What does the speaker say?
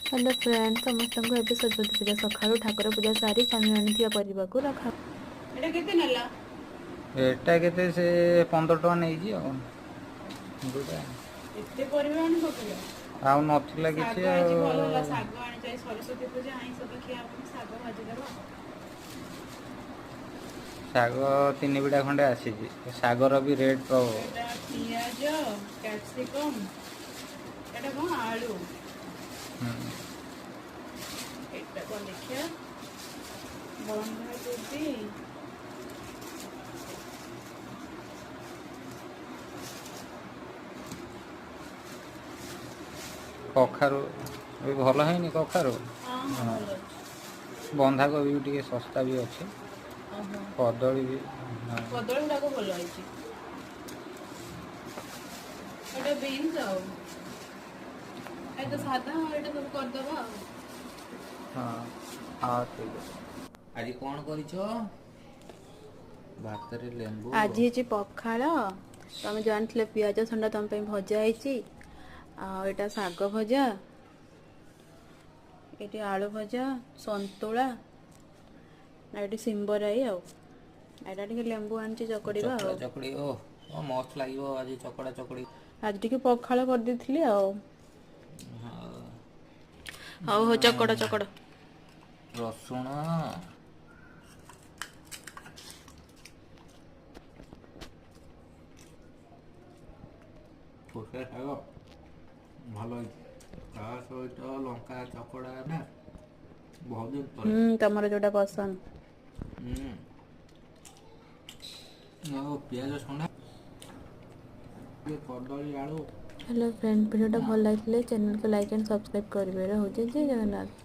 Hello friend, ସମସ୍ତଙ୍କୁ ଏବେ ସରସ୍ୱତୀ ପୂଜା। ସକାଳୁ ଠାକୁର ପୂଜା ସାରି ସ୍ୱାମୀ ଆଣିଥିବା ପରିବାକୁ ରଖା। ଏଇଟା କେତେ ନେଲା? ଏଟା କେତେ, ସେ 15 ଟଙ୍କା ନେଇଛି। ଆଉ ଯୋଉଟା ଏତେ ପରିବା ଆଣି ପକେଇଲ? ଆଉ ନଥିଲା କିଛି। ଶାଗ ଆଜି ଭଲ ହେଲା। ଆଉ ଶାଗ ଆଣିଛ। ଆଜି ସରସ୍ୱତୀ ପୂଜା, ଆଇଁଷ ତ ଖିଆ ହବନି, ଶାଗ ଭାଜିଦବା। ଶାଗ 3 ବିଡ଼ା ଖଣ୍ଡେ ଆସିଛି। ଶାଗର ବି ରେଟ୍ ପ୍ରବଳ। ଏଇଟା ପିଆଜ, କ୍ୟାପସିକମ୍, ଏଇଟା କଣ ଆଳୁ? ଏଇଟା କଣ ଦେଖିବା, ବନ୍ଧାକୋବି। କଖାରୁ ବି ଭଲ ହେଇନି କଖାରୁ। ହଁ ହଁ, ଭଲ ଅଛି। ବନ୍ଧାକୋବି ବି ଟିକେ ଶସ୍ତା ବି ଅଛି। କଦଳୀ ବି, ହଁ। କଦଳୀ ଗୁଡାକ ଭଲ ହେଇଛି। ଏଇଟା ବିନ୍ସ। ଆଉ ଏଇଟା ସାଧା, ଏଇଟା ସବୁ କରିଦବା ଆଉ। ହଁ ହଁ, ଠିକ ଅଛି। ଆଜି କଣ କରିଛ ଭାତରେ ଲେମ୍ବୁ? ଆଜି ହେଇଛି ପଖାଳ, ତମେ ଜାଣିଥିଲ, ପିଆଜ ସଣ୍ଡା ତମ ପାଇଁ ଭଜା ହେଇଛି। ଆଉ ଏଇଟା ଶାଗ ଭଜା, ଏଇଠି ଆଳୁ ଭଜା, ସନ୍ତୁଳା, ଆଉ ଏଠି ଶିମ୍ବରାଇ। ଆଉ ଏଇଟା ଟିକେ ଲେମ୍ବୁ ଆଣିଛି, ଚକଡ଼ିବା। ଚକଡ଼ା ଆଉ ଚକଡ଼ି, ଓ ଓ ମସ୍ତ ଲାଗିବ ଆଜି ଚକଡ଼ା ଚକଡ଼ି। ଆଜି ଟିକେ ପଖାଳ କରିଦେଇଥିଲି ଆଉ। ହଉ ହଉ, ଚକଡ଼ ଚକଡ଼। ରସୁଣ, କୋଶଳା ଶାଗ ଭଲ ହେଇଛି, ତା ସହିତ ଲଙ୍କା ଚକଡ଼ା ନା ବହୁତ ଦିନ ପରେ। ତମର ଯୋଉଟା ପସନ୍ଦ। ଆଉ ପିଆଜ ସଣ୍ଡା ଟିକେ, କଦଳୀ, ଆଳୁ। ହ୍ୟାଲୋ ଫ୍ରେଣ୍ଡ, ଭିଡ଼ିଓଟା ଭଲ ଲାଗିଥିଲେ ଚ୍ୟାନେଲକୁ ଲାଇକ୍ ଆଣ୍ଡ ସବସ୍କ୍ରାଇବ୍ କରିବେ। ରହୁଛି, ଜୟ ଜଗନ୍ନାଥ।